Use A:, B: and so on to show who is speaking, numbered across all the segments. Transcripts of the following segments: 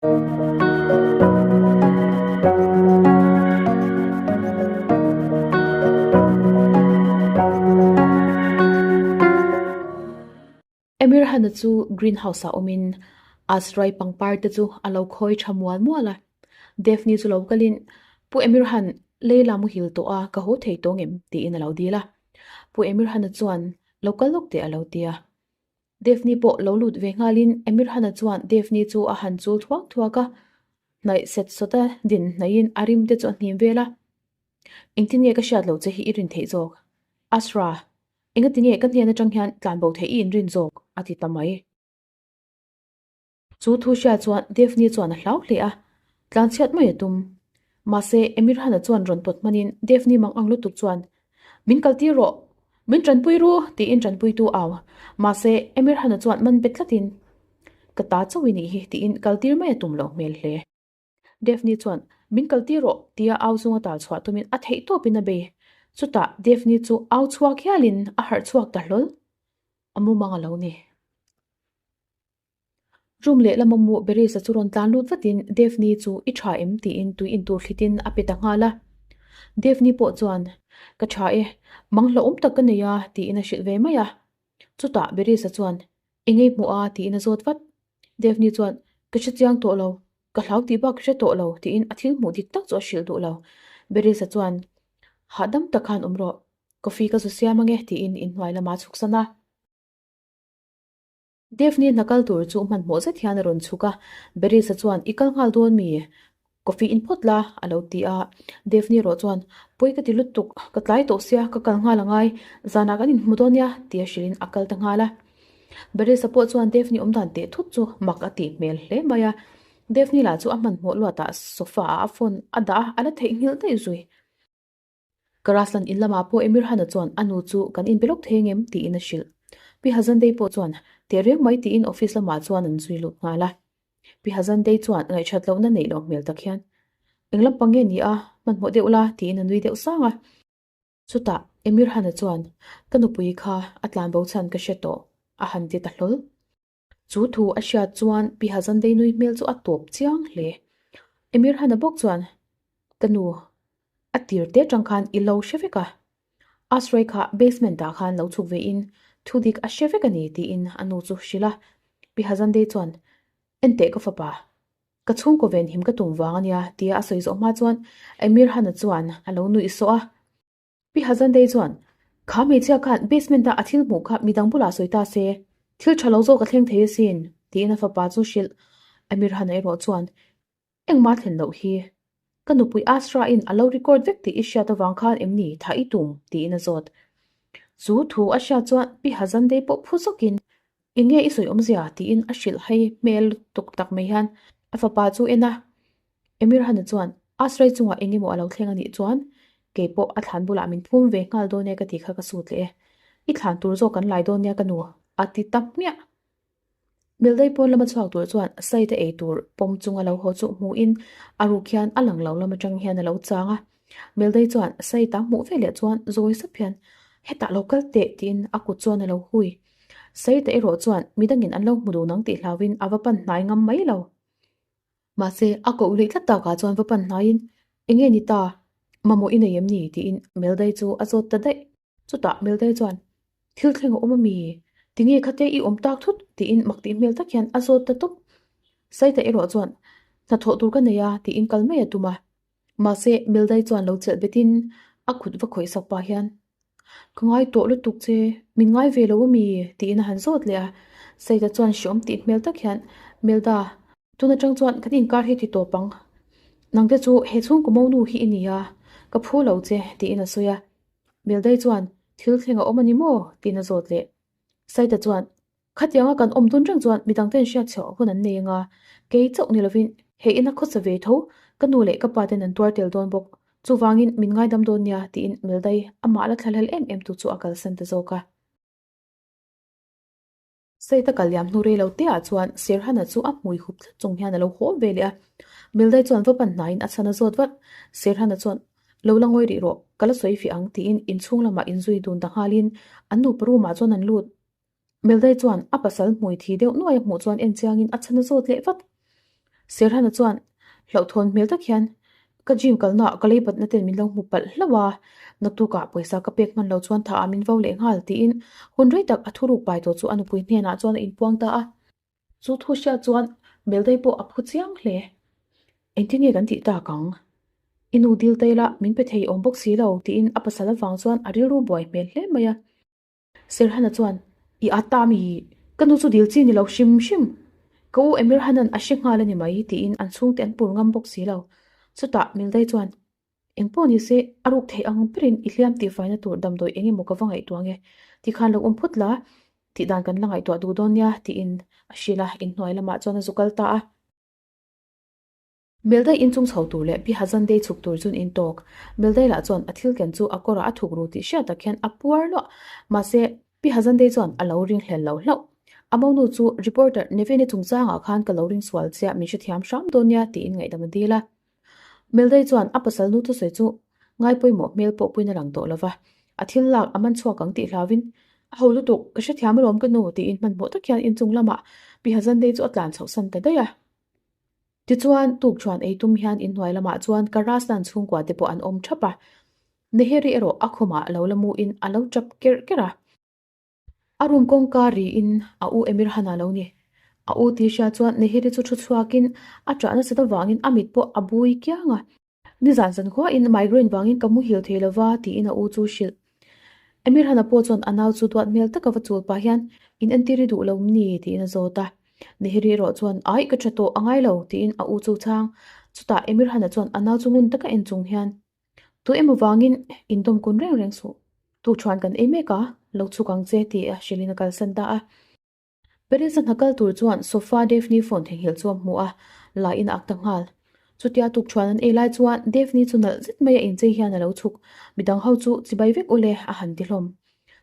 A: Emir Hana chu greenhouse ah awmin Asrai pangpar te chu a lo khawi tha mual mual a. Daphne chu lo kalin, Pu Emir Han, Leila muhil tawh a, ka haw thei tawh ngem? tiin a lo dil a. Pu Emir Hana chuan, Lo kal lawk teh a lo ti a. Daphne pawh lo lut ve nghalin Emir Hana chuan Daphne chu a han chul thuak thuak a, hnaih set sawta din hnaihin a rim te chu a hnim vel a. Engtin nge ka hriat loh che hi i rin theih zawk? Asra, engati nge ka hnen atang hian tlanbo theih i inrin zawk? a ti ta mai. Chu thu hria chuan Daphne chuan a hlau hle a, tlanchhiat mai a tum. Mahse, Emir Hana chuan rawn pawt hmanin Daphne mang ang lutuk chuan, Min kaltir rawh! Min tanpui ru! tiin tanpuitu au. Mahse, Emir Hana chuan man bet tlatin, Ka ta chauh i nih hi, tiin kaltir mai a tum loh hmel hle. Daphne chuan, Min kaltir rawh! tia au zunga tal chhuah tumin a theih tawpin a bei. Chutah Daphne chu au chhuak hialin a harh chhuak ta hlawl. A mumang a lo ni. Room lehlam a mu Berisa chu rawn tlan lut vatin Daphne chu i tha em tiin tui intur thlitin a pe ta nghal a. Daphne pawh chuan, Ka tha e, mang hlauhawm tak ka nei a tiin a hrilh ve mai a. Chutah Berisa chuan, Eng ei hmuh a tiin a zawt vat. Daphne chuan, Ka hre chiang tawh lo, ka hlau tih bak hre tawh lo tiin a thil hmuh dik tak chu a hrilh duh lo. Berisa chuan, Hahdam tak khan awm rawh, coffee ka zu siam ange tiin inhnuai lamah a chhuksan a. Daphne hna kal tur chu hmanhmawh zet hian a rawn chhuk a, Berisa chuan i kal nghal dawn mi? Coffee in phawt la, a lo ti a. Daphne erawh chuan, Pawi ka ti lutuk, ka tlai tawh sia, ka kal nghal angai, zanah kan inhmu dawn nia, tia hrilhin a kal ta nghal a. Berisa pawh chuan Daphne awm dan teh thut chu mak a tih hmel hle mai a. Daphne lah chu a hmanhmawh luatah sofa ah a phone a dah a, a la theihnghilh daih zui. Karaslan in lamah pawh Emir Hana chuan a nu chu kan inbe lawk thei angem tiin a hrilh. Pi Hazandei pawh chuan teh reng mai tiin office lamah chuan an zui lut nghal a. Pi Hazandei chuan ngaihṭhat lohna neih loh hmel tak hian Eng lampang nge ni a, hmanhmawh deuh la tiin a nui deuh sang a. Chutah Emir Hana chuan Ka nupui kha a tlanbo chhan ka hre tawh a han ti ta hlawl. Chu thu a hriat chuan Pi Hazandei nui hmel chu a tawp chiang hle. Emir Hana bawk chuan, Ka nu, a tir te tang khan i lo hre vek a. Asray kha basement ah khan lo chhuk ve in thu dik a hre vek a ni tiin a nu chu hrilh a. Pi Hazandei chuan, Enteh ka fapa, ka chhungkaw venhim ka tum vang a nia tia a sawi zawh hma chuan Emir Hana chuan a lo nuih sawh a. Pi Hazandei chuan, Kha hmeichhia khan basement-a a thil hmuh kha midang bulah sawi ta se, thil tha lo zawk a thleng thei asin, tiin a fapa chu hrilh. Amir Hana erawh chuan, Engmah thlen loh hi. Ka nupui Asra-in a lo record vek tih i hriat avang khan em ni tha i tum? tiin a zawt. Chu thu a hriat chuan Pi Hazandei pawh phu zawkin, Eng nge i sawi awmzia? tiin a hrilh hai hmel lutuk tak mai hian a fapa chu en a. Emir Hana chuan, Asrai chungah eng emaw a lo thleng a nih chuan kei pawh a thlan bulah min phum ve nghal dawn e ka ti kha ka sut leh e. I thlan tur zawk kan lai dawn nia ka nu, a ti ta hmiah. Mildai pawn lama chhuak tur chuan Saita ei tur pawm chunga lo haw chu hmuhin a ruk hian a lang lo lam atang hian a lo chang a. Mildai chuan Saita hmuh veleh chuan zawi sap hian, Hetah lo kal teh tiin a kut chuan a lo hui. Saita erawh chuan midangin an lo hmu duh nang tih hlauhin a va pan hnai ngam mai lo. Mahse, a koh luih tlat takah chuan va pan hnaiin, Eng nge ni ta? Mamawh i nei em ni? tiin Meldai chu a zawt ta daih. Chutah Meldai chuan, Thil thleng a awm a mi? Tinge khate i awm tak thut? tiin mak tih hmel tak hian a zawt ta tawp. Saita erawh chuan, Hnathawh tur ka nei a, tiin kal mai a tum a. Mahse, Meldai chuan lo chelh betin a kut va khawih sak pah hian, Ka ngai tawh lutuk che, min ngai ve lo a mi? tiin a han zawt leh a. Saida chuan hreawm tih hmel tak hian, Melda, tun atang chuan kan inkar hi ti tawp ang. Nangte chu he chhungkaw monu hi i ni a, ka phu lo che, tiin a sawi a. Meldai chuan, Thil thleng a awm a ni maw? tiin a zawt leh. Saida chuan, Khatianga kan awm dun reng chuan midangten hriat chhuah hun an nei anga, kei chauh ni lovin he ina khawsa ve tho ka nu leh ka pa ten an tuar tel dawn bawk. Chuvangin min ngaidam dawn nia tiin Meldai amah la thlahlel em em tu chu a kalsan ta zawk a. Saita kal liam hnu rei lo te ah chuan Serhana chu a hmui hup tlat chung hian a lo haw ve leh a. Meldai chuan va pan hnaiin a chhan a zawt vat. Serhana chuan Lo la ngawi rih rawh, ka la sawi fih ang tiin inchhung lamah inzui dun ta nghalin an nupa room ah chuan an lut. Meldai chuan a pasal hmui thi deuh nuai a hmuh chuan en chiangin a chhan a zawt leh vat. Serhana chuan hlauhthawn hmel tak hian, Ka gym kalnaah ka lei batna ten min lo hmu palh hlauh a, naktukah pawisa ka pek hman lo chuan tha ah min vo leh nghal, tiin hun rei tak a thuruk pai tawh chu a nupui hnenah chuan a inpuang ta a. Chu thu hriat chuan Meldai pawh a phu chiang hle. Engtin nge kan tih tak ang? I nu dil taila min pe thei awm bawk si lo, tiin a pasal avang chuan a rilru buai hmel hle mai a. Serhana chuan, I a ta mi? Ka nu chu dil chi ni lo hrim hrim. Ka u Emirhanan a hre nghal a ni mai, tiin an chhungte an pur ngam bawk si lo. Chutah Mildai chuan, Eng pawh ni se, a ruk theih ang berin i hliam tihfaina tur damdawi eng emaw ka va ngaihtuah nge? Tikhan lo awm phawt la, tih dan kan la ngaihtuah duh dawn nia, tiin a hrilh a, inhnuai lamah chuan a zu kal ta a. Meldai inchung chho tur leh Pi Hazandei chhuk tur chuan intawk. Meldai lah chuan a thil ken chu a kawrah a thuk ru tih hriat tak hian a puar luah. Mahse, Pi Hazandei chuan a lo ring hlel lo hlauh. A monu chu reporter Neveni chungchangah khan ka lo ring sual chiah min hrethiam hram dawn nia tiin ngaihdam a dil a. Meldai chuan a pasal nu thusawi chu ngai pawimawh hmel pawh puiin a lang tawh lo va, a thil lak a man chhuak ang tih hlauin, A ho lutuk, ka hrethiam alawm ka nu tiin hmanhmawh tak hian inchung lamah Pi Hazandei chu a tlan chhohsan ta daih a. Tichuan, tukṭhuan ei tum hian inhnuai lamah chuan Karaslan chhungkua te pawh an awm ṭhap a. Neheri erawh a khumah lo la muin a lo ṭap kerh kerh a. A room kawngka riin a u Emir Han a lo ni. A u tih hria chuan Neheri chu ṭhu chhuakin a ṭah nasat avangin a mit pawh a bui kiang a. Nizan zan khuain migraine vangin ka muhil thei lova tiin a u chu hrilh. Emir Hana pawh chuan a nau chu duat hmel taka va chul pah hian in entir i duh lo ni tiin a zawt a. Neheri erawh chuan Aih ka tha tawh a ngai lo tiin a u chu chhang. Chutah Emir Hana chuan a nau chu ngun taka en chung hian Tu emaw vangin indawm kun reng reng suh. Tukṭhuan kan ei mek a, lo chhuk ang che ti a hrilhin a kalsan ta a. Perez-a hna kal tur chuan sofa Daphne phone theihnghilh chu a hmu a, la in a ak ta nghal. Chutia tukṭhuan an ei lai chuan Daphne chu nalh zet mai a inchei hian a lo chhuk, midang ho chu chibai vek ule a han ti hlawm.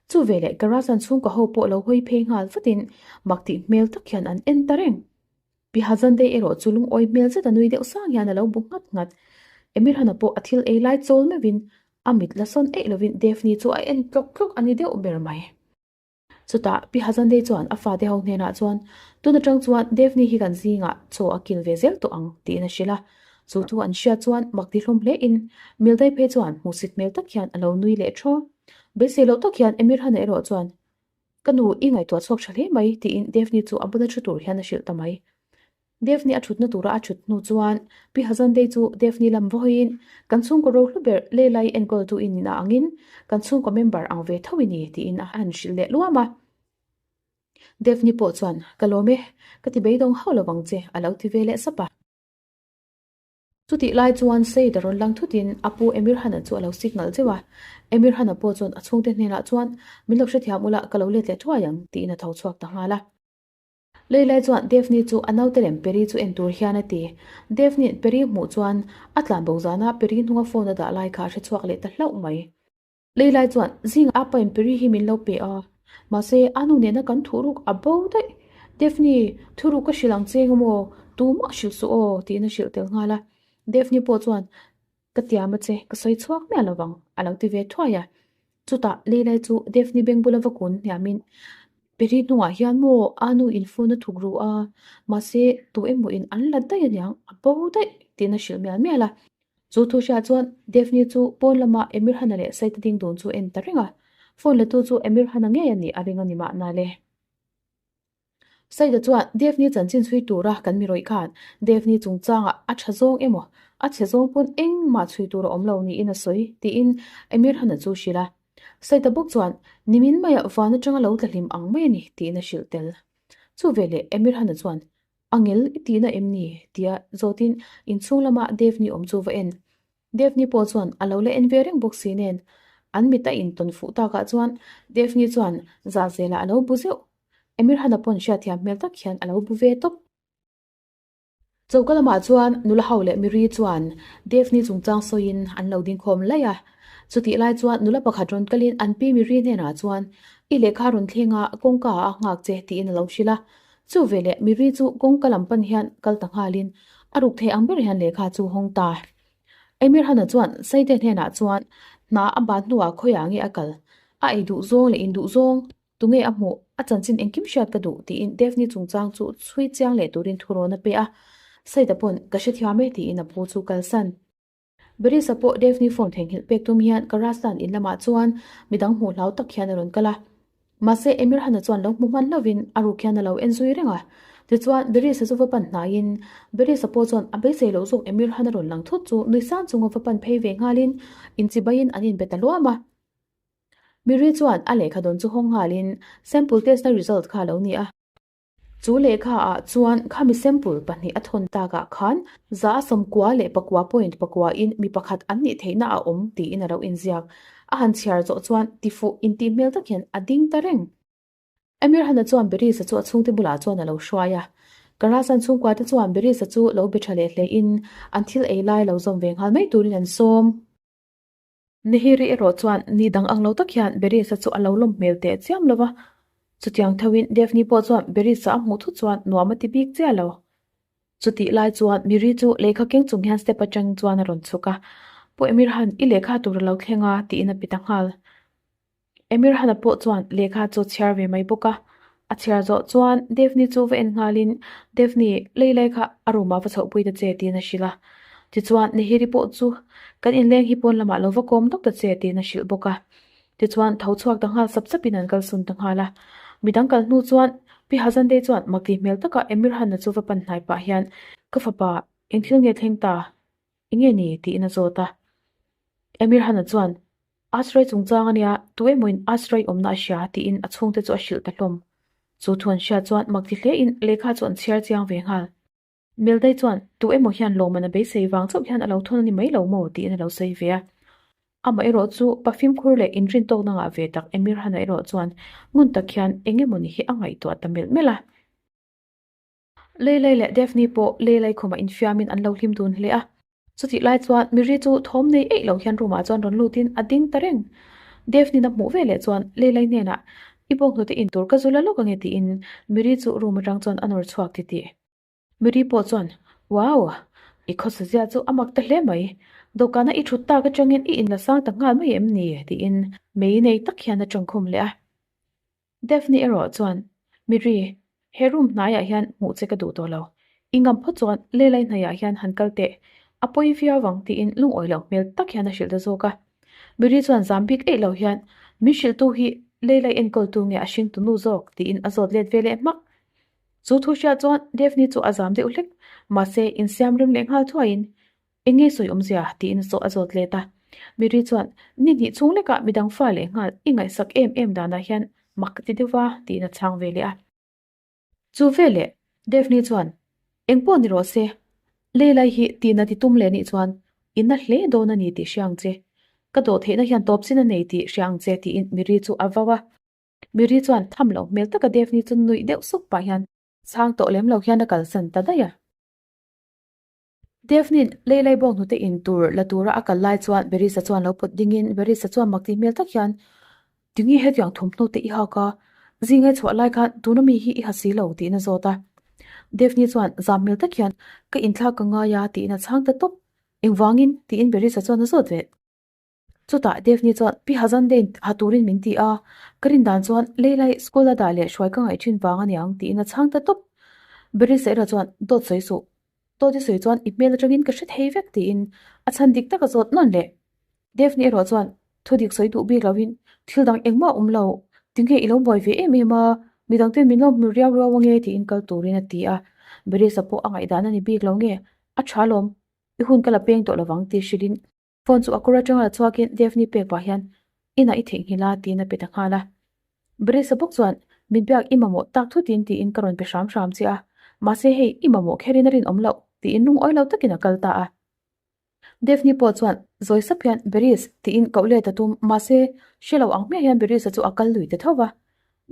A: Chu veleh garage an chhungkaw ho pawh lo hawi phei nghal vatin mak tih hmel tak hian an en ta reng. Pi Hazandei erawh chu lungawi hmel zet a nui deuh sang hian a lo bu nghat nghat. Emirhana pawh a thil ei lai chawl meuhin a mit la sawn eih lovin Daphne chu a en tlawk tlawk a ni deuh ber mai. Chutah Pi Hazandei chuan a fate ho hnenah chuan, Tun atang chuan Devni hi kan zingah chaw a kil ve zel tawh ang, tiin a hrilh a. Chu thu an hriat chuan mak ti hlawm hlein Mildai phei chuan hmuhsit hmel tak hian a lo nui leh thaw. Beisei loh tak hian Emir Hana erawh chuan, Ka nu, i ngaihtuah chhuak tha hle mai, tiin Devni chu a bula thu tur hian a hrilh ta mai. Devni a thutna tura a thut hnu chuan Pi Hazandei chu Devni lam vawiin kan chhungkaw rohlu ber Leilai enkawltu i nihna angin kan chhungkaw member ang ve tho i ni tiin a han hrilh leh luam a. Devni pawh chuan Ka lawm e, ka ti beidawng hauh lovang che a lo ti ve leh sap a. Chutih lai chuan Said a rawn lang thutin a pu Emir Hana chu a lo signal zeuh a. Emir Hana pawh chuan a chhungte hnenah chuan Min lo hrethiam ula ka lo let leh thuai ang tiin a tho chhuak ta nghal a. Leilai chuan Daphne chu a naute lem Peri chu en tur hian a ti. Daphne-in Peri hmuh chuan a tlan bo zana Peri hnunga phone a dah lai kha a hre chhuak leh ta hlauh mai. Leilai chuan zing a pain Peri hi min lo pe a, mahse a nu nena kan thuruk a bo daih. Daphne, thuruk ka hrilh ang che eng maw? Tumah hrilh suh aw, tiin a hrilh tel nghal a. Daphne pawh chuan Ka tiam a che, ka sawi chhuak miah lo vang, a lo ti ve thuai a. Chutah Leilai chu Daphne beng bula va kun hniamin, Peri hnungah hian maw a nu in phone a thuk ru a, mahse tu emaw in an la daih aniang, a bo daih, tiin a hrilh mial mial a. Chu thu hriat chuan Daphne chu pawn lama Emir Hana leh Saita ding dun chu en ta reng a. Phone la tu chu Emir Hana ngei a nih a ring a ni mahna le. Saida chuan Devni chanchin chhui tura kan mi rawih khan Devni chungchangah a tha zawng emaw a chhe zawng pawn engmah chhui tur a awm lo niin a sawi tiin Emir Hana chu hrilh a. Saida bawk chuan nimin maiah van atanga lo tla hlim ang mai a ni tiin a hrilh tel. Chu veleh Emir Hana chuan a ngel i tihna em ni tia zawtin inchhung lama Devni awm chu va en. Daphne pawh chuan a lo la en ve reng bawk si nen, an mit a intawn fuh takah chuan Daphne chuan zah zelah a lo bu zeuh. Emir Hana pawn hriatthiam hmel tak hian a lo bu ve tawp. Choka lamah chuan nula ho leh Miri chuan Daphne chungchang sawiin an lo dingkhawm laih a. Chutih lai chuan nula pakhat rawn kalin an pi Miri hnenah chuan i lehkha rawn thleng a, kawngka ah a nghak che tiin a lo hrilh a. Chu veleh Miri chu kawngka lam pan hian kal ta nghalin a ruk thei ang ber hian lehkha chu hawng ta. Emir Hana chuan Saite hnenah chuan hna a ban hnuah khawiah nge a kal? A ei duh zawng leh in duh zawng tunge a hmuh? A chanchin engkim hriat ka duh tiin Daphne chungchang chu chhui chiang leh turin thurawn a pe a. Saida pawn, Ka hrethiam e tiin a pu chu kalsan. Berisa pawh Daphne phone theihnghilh pek tum hian Karastan in lamah chuan midang hmuh hlau tak hian a rawn kal a. Mahse Emirhana chuan lo hmu hman lovin a ruk hian a lo en zui reng a. Tichuan Berisa chu va pan hnaiin Berisa pawh chuan a beisei loh zawk Emirhana rawn lang thut chu nui sang chunga va pan phei ve nghalin inchibaiin an inbe ta luam a. Miri chuan a lehkha dawn chu hawng nghalin sample test na result kha a lo ni a. Chu lehkha ah chuan khami sample pahnih a thawn takah khan za a sawmkua leh pakua point pakua in mi pakhat an nih theihna a awm tiin a lo inziak. A han chhiar zawh chuan tifuh intih hmel tak hian a ding ta reng. Amir Hana chuan Berisa chu a chhungte bulah chuan a lo hruai a. Karasan chhungkua te chuan Berisa chu lo be tha leh hle in an thil ei lai lo zawm ve nghal mai turin an sawm. Nihiri erawh chuan ni dang ang lo tak hian Berisa chu a lo lawm hmel teh chiam lo va, chutiang thoin Daphne pawh chuan Berisa a hmuh thut chuan nuam a ti bik chiah lo. Chutih lai chuan Miri chu lehkha keng chung hian step atang chuan a rawn chhuk a, Pu Emirhan, i lehkha tur a lo thleng a, tiin a pe ta nghal. Emirhana pawh chuan lehkha chu a chhiar ve mai bawk a, a chhiar zawh chuan Daphne chu va en nghalin Daphne, lei lai kha a room ah va chhohpui ta che tiin a hrilh a. Tichuan Nehiri pawh chu kan inleng hi pawn lamah lo va kawm dawk ta che tiin a hrilh bawk a. Tichuan tho chhuak ta nghal sap sapin an kalsun ta nghal a. Midang kal hnu chuan Pi Hazandei chuan makti hmel taka Emirhana chu va pan hnai pah hian Ka fapa, eng thil nge thleng ta? Enge ni? tiin a zawt a. Emirhana chuan Asrai chungchang a nia, tu emawin Asrai awmna a hria tiin a chhungte chu a hrilh ta hlawm. Chu thu an hriat chuan mak ti hlein lehkha chu an chhiar chiang ve nghal. Meldai chuan tu emaw hian lawmman a beisei vang chauh hian a lo thawn a ni mai lo maw tiin a lo sawi ve a. Amah erawh chu pa fimkhur leh inrintawkna ngah ve tak Emir Hana erawh chuan ngun tak hian eng emawni hi a ngaihtuah ta melh melh a. Leilei leh Daphne pawh leilei khumah infiamin an lo hlim dun hle a. Chutih lai chuan Miri chu thawm nei eih lo hian room ah chuan rawn lutin a ding ta reng. Daphne-in a hmuh veleh chuan Leilei hnenah, I bawnghnute in tur ka zu la lawk ange tiin Miri chu room atang chuan a nawr chhuak titih. Miri pawh chuan, Wow! I khawsa zia chu a mak ta hle mai. Dawhkana i thut tak atangin i inla sang ta nghal mai em ni? tiin mei nei tak hian a tawngkhum leh a. Daphne erawh chuan, Miri, he room hnaiah hian hmuh che ka duh tawh lo. I ngam phawt chuan leilai hnaiah hian han kal teh. A pawi viau vang tiin lungawi loh hmel tak hian a hrilh ta zawk a. Miri chuan zam bik eih lo hian, Min hrilhtu hi leilai enkawltu nge a hringtu nu zawk? tiin a zawt let ve leh hmak. Chu thu hriat chuan Daphne chu a zam deuh hlek. Mahse, insiam rem leh nghal thuaiin Eng nge sawi awmzia? tiin zawh a zawt let a. Miri chuan, Ni hnih chhung lekah midang fa leh nghal i ngaihsak em em danah hian mak ka ti deuh va, tiin a chhang ve leh a. Chu veleh Daphne chuan, Eng pawh ni rawh se, leilai hi tihna ti tum leh nih chuan i na hle dawn a ni tih hria ang che. Ka dawh theihna hian tawp chin a nei tih hria ang che, tiin Miri chu a vau a. Miri chuan tham loh hmel taka Daphne chu nuih deuh suk pah hian chhang tawh lem lo hian a kalsan ta daih a. Daphne-in leilai bawk hnute in tur la tura a kal lai chuan Berisa chuan lo pawt dingin Berisa chuan mak tih hmel tak hian, Tinge hetiang thawmhnaw te i hak a, zinga i chhuah lai khan tuna mi hi i ha si lo tiin a zawt a. Daphne chuan zam hmel tak hian, Ka inthlak ka ngai a tiin a chhang ta tawp. Engvangin? tiin Berisa chuan a zawt ve. Chutah Daphne chuan Pi Hazandein ha turin min ti a, ka rin dan chuan leilai school a dah leh hruai ka ngaih thin vang aniang tiin a chhang ta tawp. Berisa erawh chuan dawt sawi suh, dawt i sawi chuan i hmel atangin ka hre thei vek tiin a chhan dik tak a zawt nawn leh. Daphne erawh chuan thu dik sawi duh bik lovin thil dang engmah a awm lo, tinge i lo buai ve em em a, midangten min lo hmu riau riau ange tiin kal turin a ti a. Berisa pawh a ngaihdan a ni bik lo nge, a tha lawm, i hun ka la peng tawh lovang tih hrilhin Phone chu a kawr atanga la chhuakin Daphne pek pah hian inah i theihnghilh a tiin a pe ta nghal a. Berisa bawk chuan min biak i mamawh tak thutin tiin ka rawn pe hram hram che a, mahse hei i mamawh kherin a rinawm loh tiin lungawi lo takin a kal ta a. Daphne pawh chuan zawi sap hian Beris tiin koh let a tum mahse hre lo ang hmiah hian Berisa chu a kal lui ta tho va.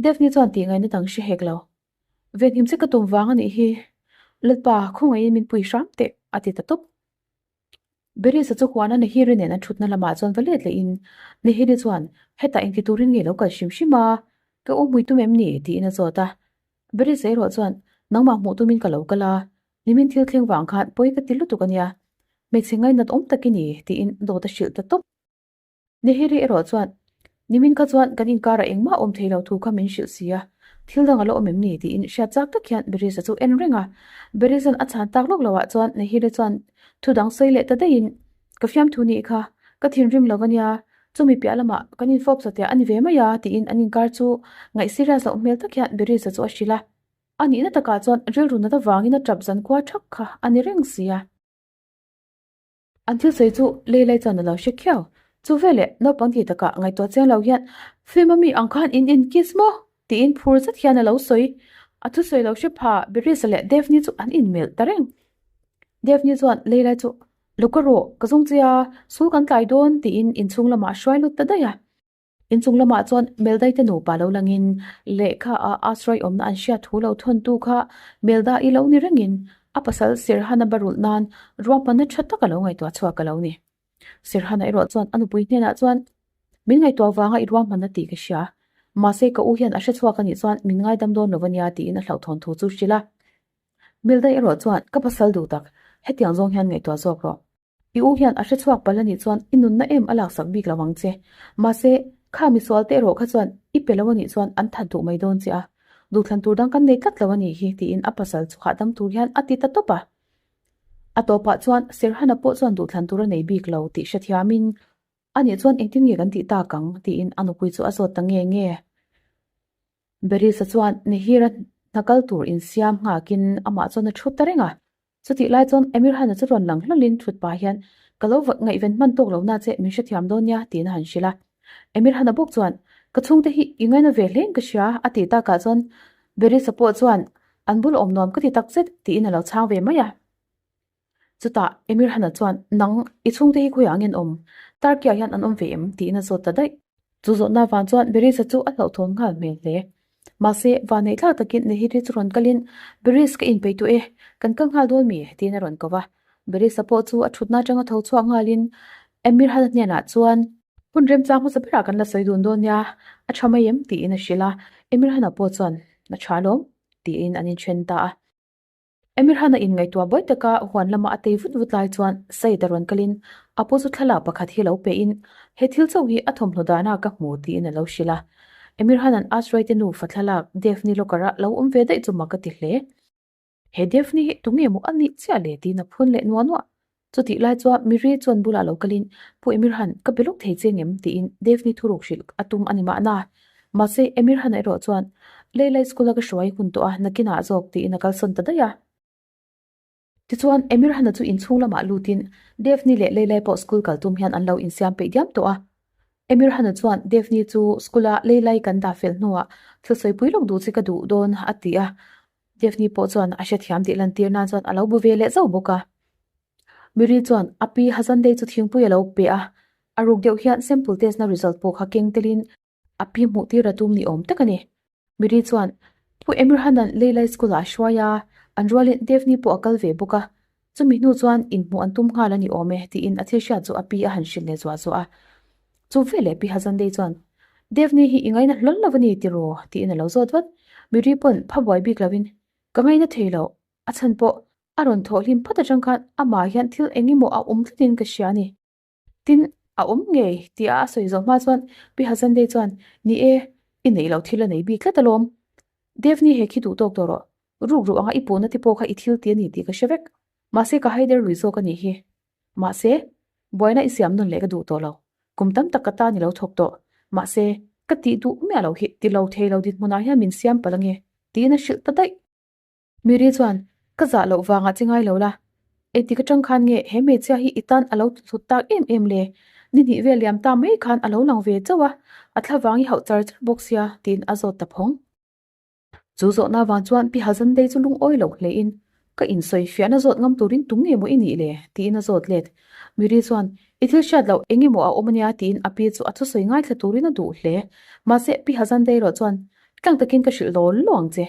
A: Daphne chuan tih ngaihna dang hre hek lo. Venhim che ka tum vang a nih hi Lalpa khawngaihin min pui hram teh a ti ta tawp. Berisa chu huana Nehiri nen an thutna lamah chuan va let lehin Nehiri chuan, Hetah engti turin nge lo kal hrim hrim a? Ka u hmui tum em ni? tiin a zawt a. Berisa erawh chuan, Nangmah hmuh tumin ka lo kal a, nimin thil thleng vang khan pawi ka ti lutuk a nia. Hmeichhe ngainat awm tak i ni, tiin dawt a hrilh ta tawp. Nehiri erawh chuan, Nimin kha chuan kan inkarah engmah awm thei lo thu kha min hrilh si a. Thil dang a la awm em ni? tiin hriat chak tak hian Beris-a chu en reng a. Beris-a'n a chhan tak lawk loah chuan Nehire chuan thu dang sawi leh ta daihin, Ka fiamthu nih kha, ka thinrim lo ania, chumi piah lamah kan infawp sateh a ni ve mai a, tiin an inkar chu ngaih serious loh hmel tak hian Beris-a chu a hrilh a. A nihna takah chuan rilru nat avangin a tap zankhua thak kha a ni reng si a. An thil sawi chu Leilai chuan a lo hre khiau. Chu veleh naupang ti takah ngaihtuah chiang lo hian Film a mi ang khan in in kiss maw? tiin phur zet hian a lo sawi. A thusawi lo hre pha Beris-a leh Daphne chu an inmelh ta reng. Daphne chuan Leilai chu Lo ka rawh, ka zawng che a, sul kan tlai dawn tiin inchhung lamah a hruai lut ta daih a. Inchung lamah chuan Meldaite nupa lo langin lehkha a Asrai awmna an hriat thu lo thawntu kha Melda i lo ni rengin a pasal Sirhana barulh nan ruahmanna tha tak a lo ngaihtuah chhuak a lo ni. Sirhana erawh chuan a nupui hnenah chuan, Min ngaihtuah vanga i ruahmanna tih ka hria. Mahse ka u hian a hre chhuak a nih chuan min ngaidam dawn lo a nia tiin a hlauhthawn thu chu hrilh a. Melda erawh chuan, Ka pasal duh tak, hetiang zawng hian ngaihtuah zawk rawh. I u hian a hre chhuak palh a nih chuan i nunna em a laksak bik lo ang che. Mahse, kha misual te erawh kha chuan i pe lo a nih chuan an that duh mai dawn che a. Duhthlan tur dang kan nei tlat lo a nih hi tiin a pasal chu hahdam tur hian a ti ta tawp a. A tawpah chuan Sirhana pawh chuan duhthlan tur a nei bik lo tih hrethiamin a nih chuan engtin nge kan tih tak ang tiin a nupui chu a zawt ta nge nge. Berisa chuan Nihira hna kal tur insiam nghakin amah chuan a thut ta reng a. Chutih lai chuan Emir Hana chu rawn lang hlawlin thut pah hian, Ka lo ngaihven hman tawk lo na che, min hrethiam dawn nia, tiin a han hrilh a. Emir Hana bawk chuan, Ka chhungte hi i ngaina ve hlein ka hria, a tih takah chuan Berisa pawh chuan, An bul awm nuam ka ti tak zet, tiin a lo chhang ve mai a. Chutah Emir Hana chuan, Nang, i chhungte hi khawiah nge an awm? Turkey-ah hian an awm ve em? tiin a zawt ta daih. Chu zawhna vang chuan Berisa chu a hlauhthawn nghal hmel hle. Mahse, vanneih thlak takin Nehiri chu rawn kalin, Beris ka inpeih duh e, kan kal nghal dawn mi? tiin a rawn ko va. Berisa pawh chu a thutna atanga tho chhuak nghalin Emir Hana hnenah chuan, Hun remchang hmasa berah kan la sawi dun dawn nia, a tha mai em? tiin a hrilh a. Emir Hana pawh chuan, A tha alawm, tiin an inthen ta a. Emirhan a inngaihtuah buai taka huan lama a tei vut vut lai chuan Said a rawn kalin a pu chu thlalak pakhat hi lo pehin he thil chauh hi a thawmhnaw dahna ka hmu tiin a lo hrilh a. Emirhan-a'n Asrai te nufa thlalak Daphne locker-a lo awm ve daih chu mak a ti hle. He Daphne hi tunge maw a nih chiah le tiin a phun leh nuah nuah. Chutih lai chuan Miri chuan bulah lo kalin, Pu Emirhan, ka be lawk thei che ngem? tiin Daphne thuruk hrilh a tum a ni mahna. Mahse, Emirhan erawh chuan, Leilai school-a ka hruai hun tawh a, nakinah zawk, tiin a kalsawn ta daih a. Tichuan, Emirhana chu inchhung lamah lutin Daphne leh Leilai pawh school kal tum hian an lo insiam peih diam tawh a. Emirhana chuan Daphne chu school-a Leilai kan dah fel hnuah thil sawipui lawk duh che ka duh dawn a ti a. Daphne pawh chuan a hrethiam tih lantir nan chuan a lo bu ve leh zauh bawk a. Miri chuan a pi Hazandei chu thingpui a lo pe a, a ruk deuh hian sample test na result pawh kha keng telin a pi hmuh tir a tum ni awm tak a ni. Miri chuan Pu Emirhanan Leilai school ah a hruai a, an rualin Daphne pawh a kal ve bawk a, chumi hnu chuan inhmuh an tum nghal a ni awm e tiin a thil hriat chu a pi a han hrilh leh zuah zuah a. Chu veleh Pi Hazandei chuan, Devni hi i ngaina hlawl lo a ni tiraw? tiin a lo zawt vat. Miri pawn pha buai bik loin, Ka ngaina thei lo, a chhan pawh a rawn thawh hlim phawt atang khan amah hian thil eng emaw a awm tlatin ka hria a ni. Tin, a awm ngei tia a sawi zawh hma chuan Pi Hazandei chuan, Ni e, i neih loh thil a nei bik tlat alawm. Devni he khi duh tawk tawh rawh, ruk ruh anga i puhna te pawh kha i thil ti a ni tih ka hre vek. Mahse ka haider lui zawk a nih hi. Mahse, buaina i siam nawn leh ka duh tawh lo. Kum tam tak ka tan i lo thawk tawh. Mahse, ka tih duh miah loh hi ti lo thei lo dinhmunah hian min siam palh ange, tiin a hrilh ta daih. Miri chuan, Ka zah loh vangah che ngai lo la. Engtik atang khan nge he hmeichhia hi i tan a lo hlut tak em em le? Ni hnih vel liam ta mai khan a lo lang ve chauh a, a thla vang i hauh char char bawk sia, tiin a zawt ta phawng. Chu zawhna vang chuan Pi Hazandei chu lungawi loh hlein, Ka insawi fiahna zawt ngam turin tum nge maw i nih le? tiin a zawt let. Miri chuan, I thil hriat loh eng emaw a awm ania tiin a pi chu a thusawi ngaithla turin a duh hle. Mahse, Pi Hazandei erawh chuan, Tlang takin ka hrilh law law ang che.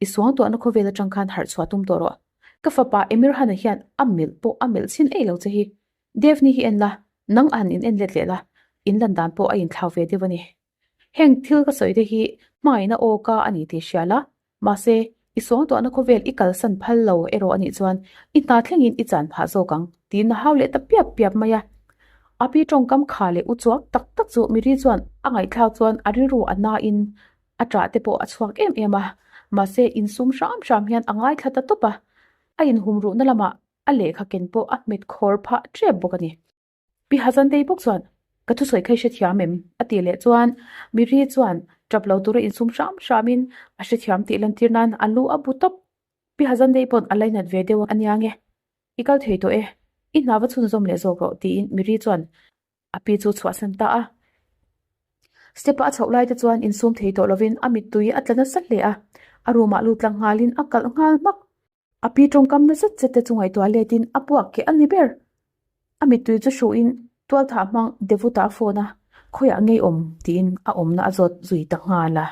A: I suangtuahna khawvel atang khan harh chhuah tum tawh rawh. Ka fapa Emir Hana hian a melh pawh a melh chhin eih lo che hi. Devni hi en la, nang a han in en let leh la, in lan dan pawh a inthlau ve deuh a ni. Heng thil ka sawi te hi hmangaihna aw ka a ni tih hria la, mahse, i suangtuahna khawvel i kalsan phal lo erawh a nih chuan i hna thlengin i chan phah zawk ang tiin a hau leh ta piap piap mai a. A pi tawngkam kha leh u chuak tak tak chu Miri chuan a ngaihthlak chuan a rilru a nain. A ṭah te pawh a chhuak em em a, mahse insum hram hram hian a ngaithla ta tawp a, a inhumruhna lamah a lehkha ken pawh a hmet khawr phah ṭep bawk a ni. Pi Hazantei bawk chuan, Ka thusawi kha i hrethiam em? a tih leh chuan Miri chuan ṭap lo tura insum hram hramin a hrethiam tih lantir nan a lu a bu tawp. Pi Hazantei pawn a lainat ve deuh a nia nge, I kal thei tawh e, i hna va chhunzawm leh zawk rawh tiin Miri chuan A pi chu chhuahsan ta a. Step-a a chhoh lai te chuan insum thei tawh lovin a mittui a tla nasa hle a. A room-ah lut tlang nghalin a kalh nghal hmak. A pi tawngkam na zet zet te chu ngaihtuah letin a puak keh a ni ber. A mittui chu hruhin tualthah hmang Devuta a phone a, khawiah ngei awm tiin a awmna a zawt zui ta nghal a.